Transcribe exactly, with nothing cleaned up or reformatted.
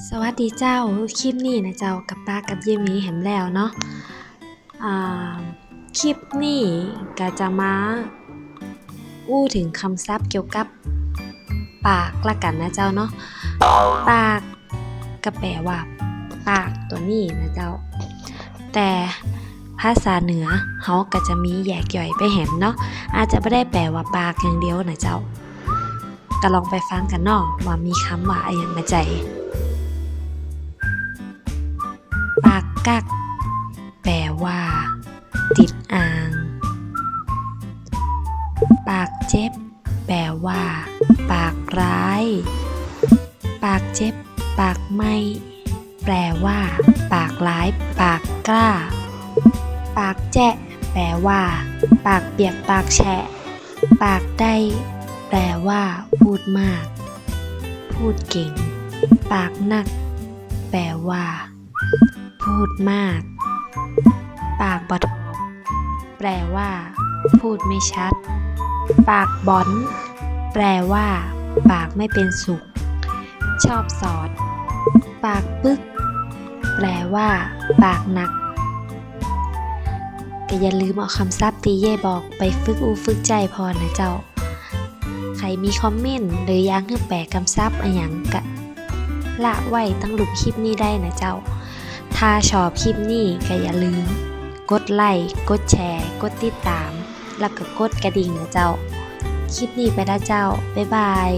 สวัสดีเจ้า คลิปนี้นะเจ้า กลับปะกับเย้ยเมย์แหมแล้วเนาะ อ่า คลิปนี้ก็จะมาอู้เถิงกำศัพท์เกี่ยวกับปากละกั๋นนะเจ้าเนาะ ปากก็แปลว่าปากตั๋วนี้นะเจ้า แต่ภาษาเหนือเฮาก็จะมีแยกย่อยไปแหมเนาะ อาจจะบ่ได้แปลว่าปากอย่างเดียวนะเจ้า ก็ลองไปฟังกั๋นเนาะ ว่ามีกำว่าอะหยังมาใจ๊ ปากกั๊ก แปลว่า ติดอ่าง ปากเจ็บ แปลว่า ปากร้าย ปากเจ็บ ปากไหม้ แปลว่า ปากร้าย ปากกล้า ปากแจ๊ะ แปลว่า ปากเปียก ปากแฉะ ปากได้ แปลว่า พูดมาก พูดเก่ง ปากนัก แปลว่า พูดมาก ปากบ่ถอม แปลว่า พูดไม่ชัด ปากบ๋อน แปลว่า ปากไม่เป็นสุข ชอบสอด ปากปึก แปลว่า ปากหนัก ก็อย่าลืมเอากำศัพท์ตี้เย้ยบอกไปฝึกอู้ฝึกใจ๊พ่องนะเจ้า ใผมีคอมเมนต์ หรืออยากหื้อแปลกำศัพท์อะหยังก็ ละไว้ตังลุ่มคลิปนี้ได้นะเจ้า ถ้าชอบคลิปนี้ก็อย่าลืม กดไลก์ กดแชร์ กดติดตาม แล้วก็กดกระดิ่งนะเจ้า คลิปนี้ไปละเจ้า บ๊ายบาย